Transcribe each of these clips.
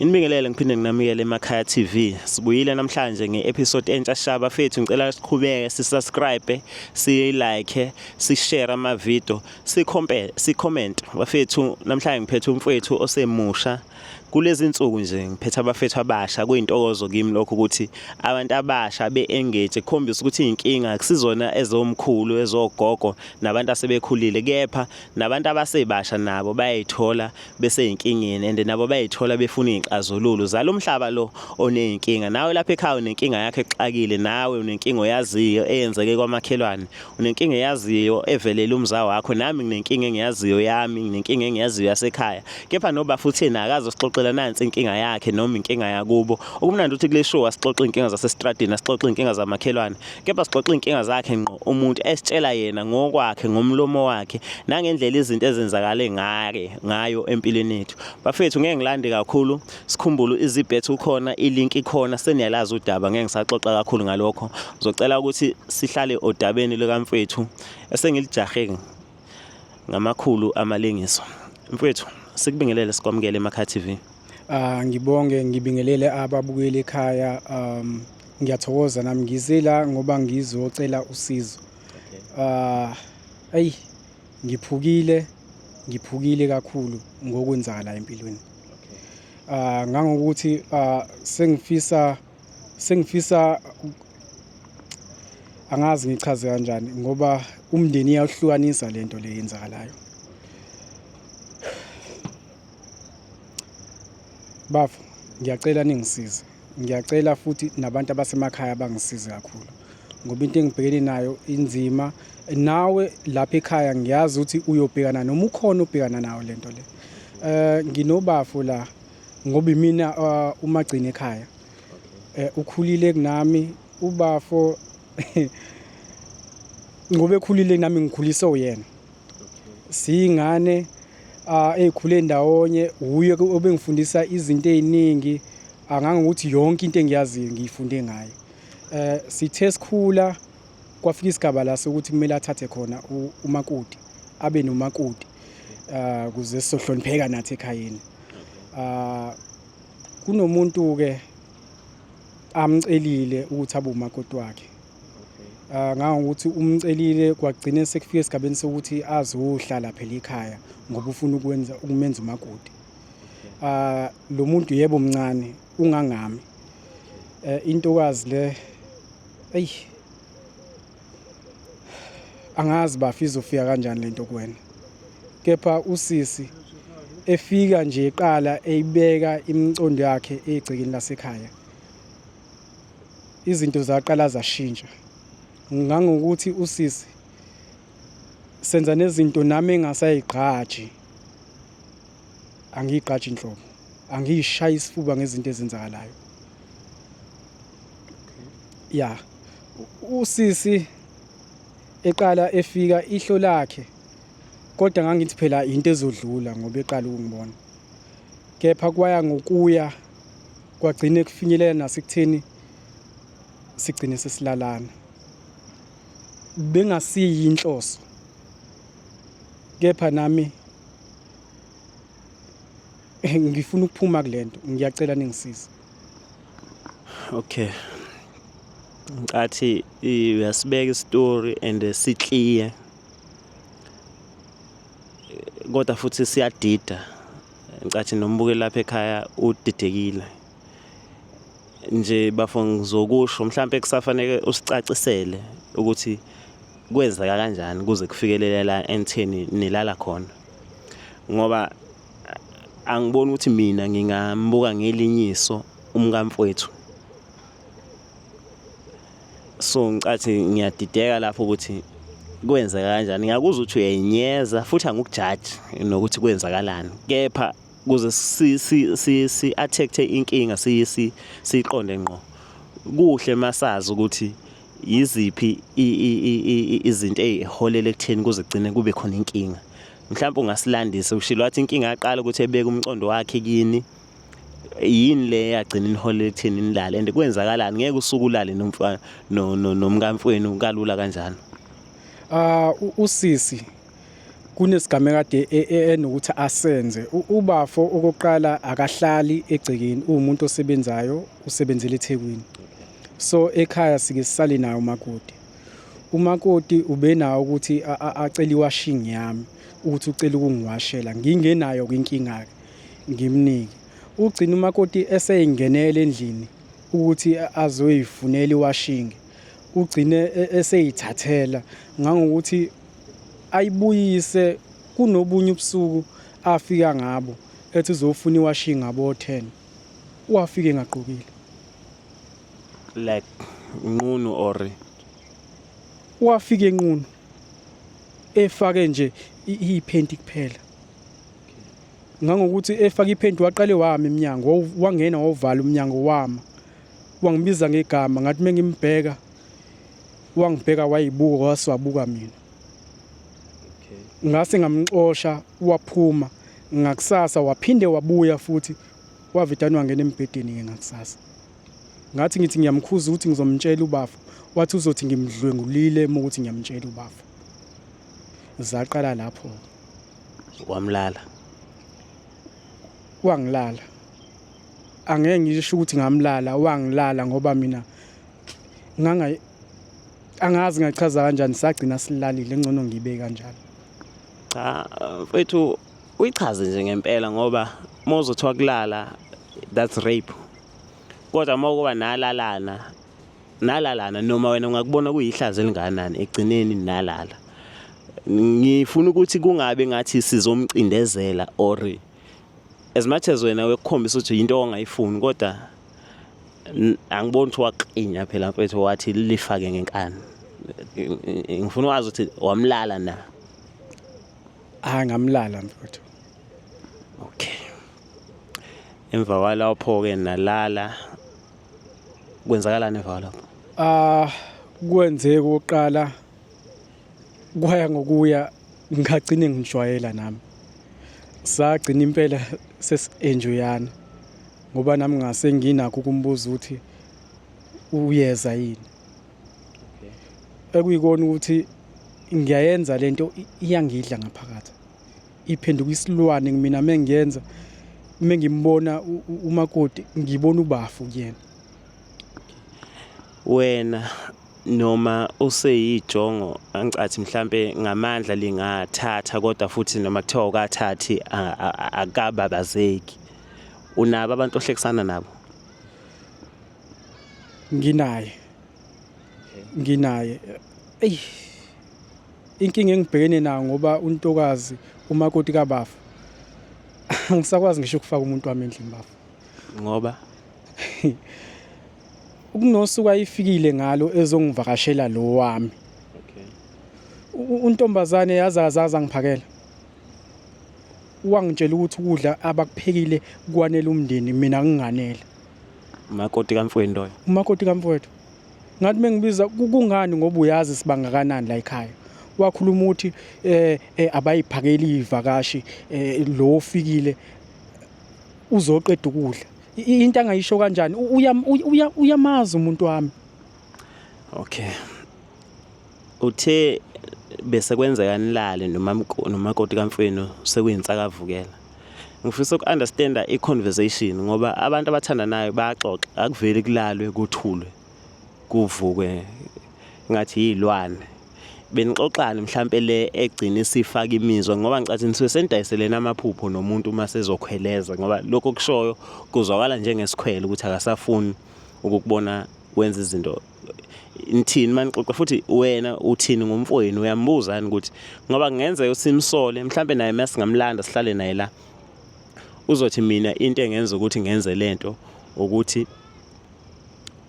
Nginibingelele ngiphinde nginamukele emakhaya TV. Sibuyile namhlanje nge-episode entsha sha bafethu ngicela siqhubeke si-subscribe, si-like, si-share ama-video, si-compare, si-comment. Bafethu namhlanje ngiphethe umfwethu osemusha. Kulezi nsuku nje ngiphethe abafethu abasha kuyintokozo kimi lokho ukuthi abantu abasha be-engage kukhombisa ukuthi iy'nkinga akusizona ezomkhulu ezogogo nabantu asebekhulile kepha nabantu abasebasha nabo bayayithola beseyinkingeni and nabo bayithola befuna iy'nxazululo zalo mhlaba lo oney'nkinga. Nawe lapha ekhaya unenkinga yakho exakile, nawe unenkinga oyaziyo eyenzeke kwamakhelwane, unenkinga eyaziyo evelele umza wakho, nami nginenkinga engiyaziyo yami, nginenkinga engiyaziyo yasekhaya. Kepha noba futhi yena akazosixoxela nansi inkinga yakhe noma inkinga yakubo. Okumnandi ukuthi kule show asixoxe iy'nkinga zasestradini, asixoxe iy'nkinga zamakhelwane. Kepha sixoxa iy'nkinga zakhe ngqo umuntu esitshela yena ngokwakhe ngomlomo wakhe nangendlela izinto ezenzakale ngake ngayo empilweni yethu. Bafethu ngeke ngilande kakhulu sikhumbule izibet ukhona ilink ikhona seniyalazi udaba ngeke ngisaxoxa kakhulu ngalokho. Ngizocela ukuthi sihlale odabeni lukamfethu esengilijahe ngamakhulu amalengiso. Mfethu sikubingelele sikwamukele emakhaya TV. Ah ngibonge ngibingelele ababukeli ekhaya um ngiyathokoza nami ngize la ngoba ngizocela usizo. Ah ayi ngiphukile ngiphukile kakhulu ngokwenzakala empilweni. Ah ngangokuthi ah sengifisa sengifisa angazi ngichaze kanjani ngoba umndeni iyawuhlukanisa lento le yenzakalayo. Bafo, ngiyacela ningisize. Ngiyacela futhi nabantu abasemakhaya bangisize kakhulu ngoba into engibhekene nayo inzima. Nawe lapha ekhaya ngiyazi ukuthi uyobhekana noma ukhona obhekana nayo lento le. Eh nginobafo la ngoba imina uh, umagcina ekhaya. Eh ukhulile kunami ubafo ngoba ekhulile nami ngikhuliswe uyena. Siyingane ah ezikhule ndawonye uye obengifundisa izinto eziningi angangokuthi yonke into engiyaziyo ngiyifunde ngaye. Eh sithe sikhula kwafika isigaba la sokuthi kumele athathe khona umakoti abe nomakoti ah kuze sizohlonipheka nathi ekhayeni. Ah kunomuntu ke amcelile ukuthi abe umakoti wakhe. Ah, ngangokuthi umcelile kwagcine sekufika esigabeni sokuthi azohlala phela ekhaya ngoba ufuna ukwenza ukumenza umakoti. Ah, lo muntu yebo mncane ungangami. Eh intokazi le eyi angazi bafa izofika kanjani lento kuwena. Kepha usisi efika nje eqala eyibeka imicondo yakhe egcekeni lasekhaya. Izinto zaqala zashintsha ngangokuthi usisi senza nezinto nami engasayigqaji angiyigqaji nhlobo angiyishayi isifuba ngezinto ezenzakalayo ya usisi eqala efika ihlo lakhe kodwa ngangithi phela into ezodlula ngoba eqala ukungibona kepha kwaya ngokuya kwagcine kufinyelela nasekutheni sigcine sesilalana bengasiyi inhloso kepha nami ngifuna ukuphuma kulento ngiyacela ningisize. Okay, ngicathi uyasibeka isitori and sikliye kodwa futhi siyadida. Ngicathi nombukeli lapha ekhaya udidekile nje bafo ngizokusho mhlampe kusafanele usicacisele ukuthi kwenzeka kanjani kuze kufikelele la entheni nilala khona ngoba angiboni ukuthi mina ngingambuka ngelinye iso umkamfowethu. So ngicathi ngiyadideka lapho ukuthi kwenzeka kanjani. Ngiyakuzwa ukuthi uyayinyeza futhi angikujaji nokuthi kwenzakalani kepha kuze si si si si attacke inkinga si si siqonde ngqo. Kuhle masazi ukuthi yiziphi izinto ey'holela ekutheni kuze kugcine kube khona inkinga. Mhlawumbe ungasilandisa ushilo wathi inkinga yaqala ukuthi ebeke umcondo wakhe kini. Yini le eyagcina iniholela ekutheni nilale and kwenzakalani ngeke usuke ulale nomfana nomkamfwenu kalula kanjalo? Ah usisi Kunesigame kade enokuthi asenze. Ubafo okokuqala akahlali egcekeni, uwumuntu osebenzayo, usebenzela eThekwini. So ekhaya sike sisale naye umakoti. Umakoti ubenawo ukuthi acele iwashing yami, ukuthi ucela ukungiwashela, ngingenayo inkinga-ke, ngimnike. Ugcina umakoti eseyingenela endlini ukuthi azoyifunela iwashing, ugcine eseyithathela ngangokuthi ayibuyise kunobunye ubusuku afika ngabo ethi uzofuna iwashing ngabo 10, wafika engagqokile. Like nqunu or? Wafika enqunu, efake nje iphenti kuphela. Ngangokuthi efake iphenti waqale wama eminyango, wangena wavala umnyango wama. Wangibiza ngegama, ngathi mengimbheka wangibheka wayibuka wase wabuka mina. Ngase ngamxosha waphuma. Ngakusasa waphinde wabuya futhi, wavedane wangena embhedeni ke ngakusasa. Ngathi ngithi ngiyamkhuza ukuthi ngizomtshela ubafo, wathi uzothi ngimdlwengulile uma ukuthi ngiyamtshela ubafo. Zaqala lapho. Wamlala? Wangilala. Angeke ngisho ukuthi ngamlala, wangilala ngoba mina nganga angazi ngachaza kanjani, sagcina silalile, ngcono ngibe kanjalo. Cha mfethu, uyichaze nje ngempela, ngoba uma uzothiwa kulala, that's rape. Kodwa uma kuba nalalana, nalalana, noma wena ungakubona kuyihlazo elingakanani, ekugcineni nalala. Ngifuna ukuthi kungabe ngathi sizomcindezela, or as much as wena wekukhombisa ukuthi into ongayifuni, kodwa angiboni ukuthi waqinya phela mfethu, wathi lifake ngenkani. Ngifuna ukwazi ukuthi wamlala na? Hayi, ngamlala mfethu. Okay, emva kwalapho-ke nalala, kwenzakalani emva kwalapho? Ah, kwenzeka okokuqala, kwaya ngokuya ngagcine ngijwayela nami, sagcina impela sesi-enjoyana, ngoba nami ngase nginakho ukumbuza ukuthi uyeza yini, ekuyikona ukuthi ngiyayenza lento iyangidla ngaphakathi, iphenduka isilwane mina mengiyenza. Mengimbona umakoti ngibona ubafu kuyena. Wena noma useyijongo, angicathi mhlambe ngamandla lingathatha, kodwa futhi noma kuthiwa ukathathi akababazeki, unabo abantu ohlekisana nabo? Nginaye, nginaye. Eyi, inkinga engibhekene nayo, ngoba untokazi umakoti kabafu, angisakwazi ngisho ukufaka umuntu wami endlini bafu. Ngoba? Kunosuku ayifikile ngalo ezongivakashela lo wami. Untombazane yaze azaza angiphakela, wangitshela ukuthi ukudla abakuphekile kwanele umndeni, mina nginganele. Umakoti kamfowenu loyo? Umakoti kamfowethu. Ngathi mengibiza, kungani, ngoba uyazi sibangakanani la ekhaya, wakhuluma ukuthi abayiphakeli ivakashi, lo ofikile uzoqeda ukudla. Into angayisho kanjani? Uyamazi umuntu wami. Okay, uthe bese kwenzeka nilale noma nomakoti kamfowenu, sekuyinsakavukela. Ngifisa uku-understanda i-conversation, ngoba abantu abathandanayo bayaxoxa, akuveli kulalwe kuthulwe, kuvukwe ngathi yilwane. Benixoxani mhlampe le egcina isifaka imizwa? Ngoba ngicathi nisuke senidayiselene amaphupho nomuntu uma sezokhweleza, ngoba lokho okushoyo kuzwakala njengesikhwele ukuthi akasafuni ukukubona wenza izinto. Nithini manixoxa, futhi wena uthini ngomfowenu? Uyambuza yini ukuthi, ngoba kungenzeka simsole mhlampe naye, masingamlanda sihlale naye la, uzothi mina into engenza ukuthi ngenze lento ukuthi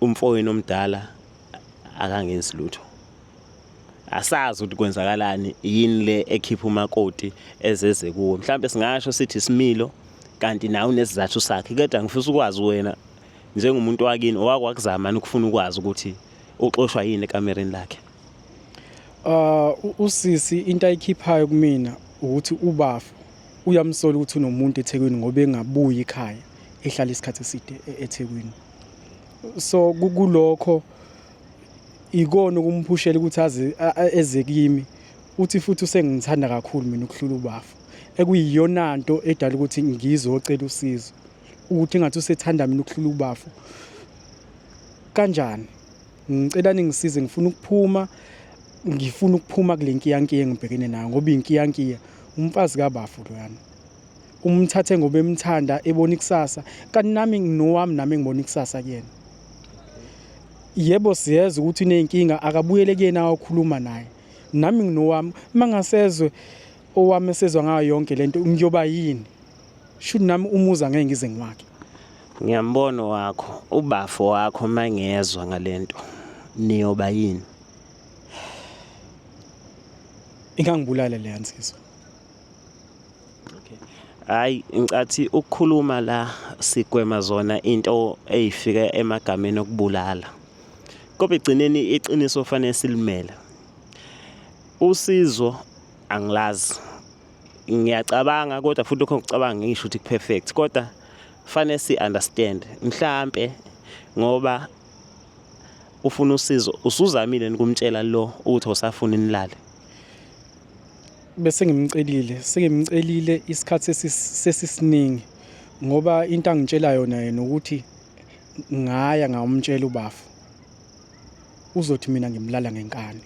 umfowenu omdala akangenzi lutho. Asazi ukuthi kwenzakalani, yini le ekhipha umakoti ezeze kuwe. Mhlawumbe singasho sithi isimilo, kanti nawe unesizathu sakhe, kodwa ngifisa ukwazi wena njengomuntu wakini owakwakuzama ukufuna ukwazi ukuthi uxoshwa yini ekamereni lakhe. Usisi into ayikhiphayo kumina ukuthi ubafu uyamsola ukuthi unomuntu eThekwini, ngoba engabuyi ekhaya, ehlala isikhathi eside eThekwini. So kulokho ikona ukumphushela ukuthi aze eze kimi. Uthi futhi usengithanda kakhulu mina ukuhlula ubafo. Ekuyiyona nto edala ukuthi ngizocela usizo. Ukuthi engathi usethanda mina ukuhlula ubafo. Kanjani? Ngicela ningisize ngifuna ukuphuma ngifuna ukuphuma kule nkiyankiya engibhekene nayo ngoba inkiyankiya umfazi kabafo loyana. Umthathe ngoba emthanda ebona ikusasa kanti nami nginowami nami engibona ikusasa kuyena. Yebo siyezwa ukuthi uney'nkinga akabuyele kuyena ayokhuluma naye. Nami nginowami uma ngasezwe owami esezwa ngayo yonke lento ngiyoba yini? Shuthi nami umuzi angeke ngize ngiwakhe. Ngiyambona wakho ubafo wakho mangezwa ngalento niyoba yini? Ingangibulala leya nsizwa. Okay. Hayi ngicathi ukukhuluma la sigwema zona into eyifika emagameni okubulala. Kodwa egcineni iqiniso fanele silimele. Usizo angilazi. Ngiyacabanga kodwa futhi lokho ngicabanga ngisho ukuthi perfect kodwa fanele si understand mhlambe ngoba ufuna usizo usuzamile nikumtshela lo ukuthi awusafuni nilale. Bese ngimcelile, sengimcelile isikhathi sesisiningi ngoba into angitshela yona yena ukuthi ngaya ngamtshela ubafo uzothi mina ngimlala ngenkani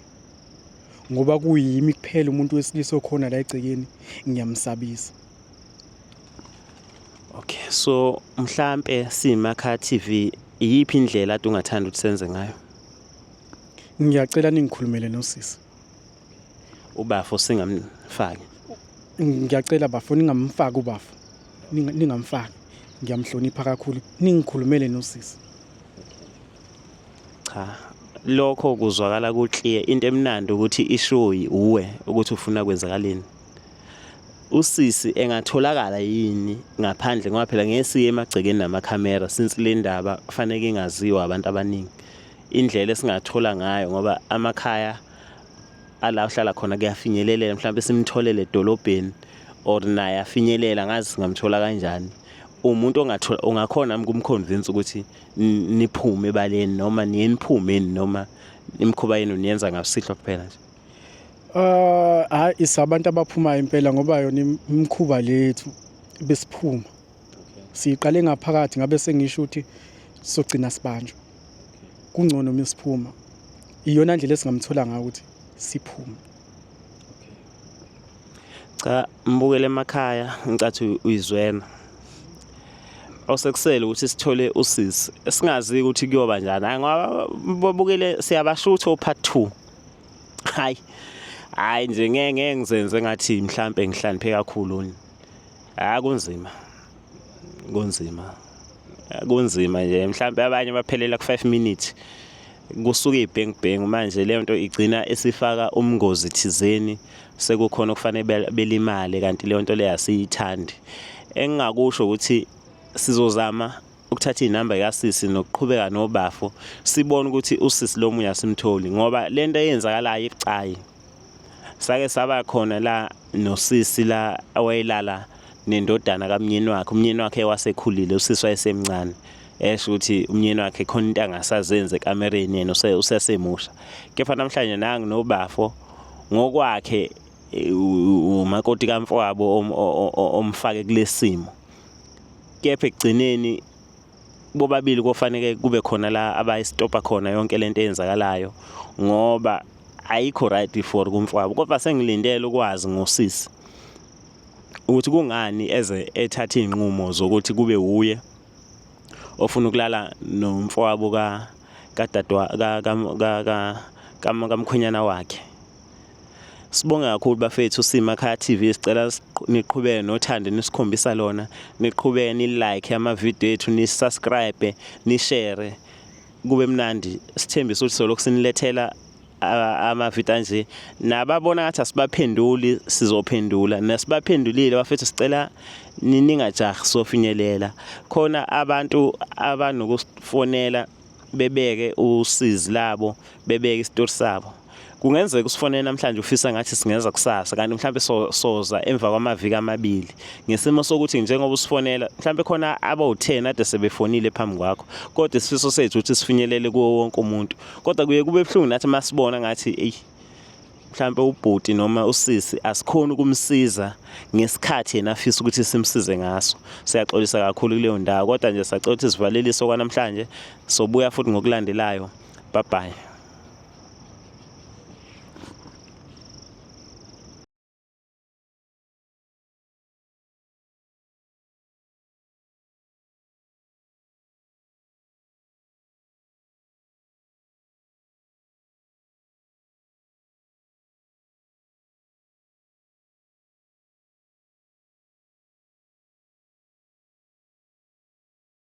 ngoba kuyimi kuphela umuntu wesilisa okhona la egcekeni ngiyamsabisa. Okay, so mhlampe siyiMakhaya TV iyiphi indlela ade ungathanda ukuthi senze ngayo? Ngiyacela ningikhulumele nosisi. Ubafo singamfaki. Ngiyacela bafo ningamfaki ubafo. Ningamfaki. Ngiyamhlonipha kakhulu. Ningikhulumele nosisi. Cha, lokho kuzwakala ku-clear. Into emnandi ukuthi ishoyi uwe ukuthi ufuna kwenzakaleni. Usisi engatholakala yini ngaphandle ngoba phela ngeke siye emagcekeni namakhamera since le ndaba kufanele ingaziwa abantu abaningi. Indlela esingathola ngayo ngoba amakhaya ala uhlala khona kuyafinyeleleka mhlawumbe simtholele edolobheni or naye afinyelela ngazi singamthola kanjani. Umuntu ongathola ungakhona ukumconvince ukuthi niphume ebaleni noma niye niphumeni noma imikhuba yenu niyenza ngasihlwa kuphela nje. Hayi isabantu abaphumayo impela ngoba yona imikhuba lethu besiphuma. Siyiqale ngaphakathi ngabe sengisho ukuthi sogcina sibanjwa. Kungcono uma siphuma. Iyona ndlela esingamthola ngayo ukuthi siphume. Cha mbukele emakhaya ngicathi uyizwena. Osekusele ukuthi sithole usisi. Singazi ukuthi kuyoba njani. Hayi ngoba babukele siyabashutha o part 2. Hayi. Hayi nje ngeke ngeke ngizenze ngathi mhlambe ngihlaniphe kakhulu. Hayi kunzima. Kunzima. Kunzima nje mhlambe abanye baphelela ku 5 minutes. Kusuka ibheng bheng manje leyo nto igcina esifaka umngozi thizeni sekukhona okufanele belimale kanti leyo nto leyo asiyithandi. Engingakusho ukuthi sizozama ukuthatha inamba kasisi nokuqhubeka nobafo sibone ukuthi usisi lo munye asimtholi ngoba lento eyenzakalayo ibucayi. Sake saba khona la nosisi la owayelala nendodana kamnyeni wakhe, umnyeni wakhe wasekhulile usisi wayesemncane. Esho ukuthi umnyeni wakhe khona into angasazenzi ekamereni yena usesemusha. Kepha namhlanje nangu nobafo ngokwakhe umakoti kamfowabo omfake kulesimo. Kepha ekugcineni bobabili kofanele kube khona la abayisitopa khona yonke lento eyenzakalayo ngoba ayikho right for kumfowabo. Kodwa sengilindele ukwazi ngosisi ukuthi kungani eze ethatha iy'nqumo zokuthi kube wuye ofuna ukulala nomfowabo ka kadadwa kamkhwenyana wakhe. Sibonge kakhulu bafethu simakhaya TV sicela niqhubeke nothando nisikhombisa lona niqhubeke ni-like amavidiyo ethu ni-subscribe ni-share kube mnandi sithembise ukuthi solokhu sinilethela amavidiyo anje nababona ngathi asibaphenduli sizophendula nasibaphendulile bafethu sicela ningajahi sofinyelela khona abantu abanokusifonela bebeke usizi labo bebeke isitori sabo kungenzeka usifonele namhlanje ufisa ngathi singenza kusasa kanti mhlawumbe soza emva kwamaviki amabili ngesimo sokuthi njengoba usifonela mhlawumbe khona abawu-10 ade sebefonile phambi kwakho kodwa isifiso sethu ukuthi sifinyelele kuwo wonke umuntu kodwa kuye kube buhlungu nathi masibona ngathi eyi Mhlampe ubhuti noma usisi asikhoni ukumsiza ngesikhathi yena afisa ukuthi simsize ngaso. Siyaxolisa kakhulu kuleyo ndawo, kodwa nje sacela ukuthi sivalelise okwanamhlanje, sobuya futhi ngokulandelayo. Bye bye.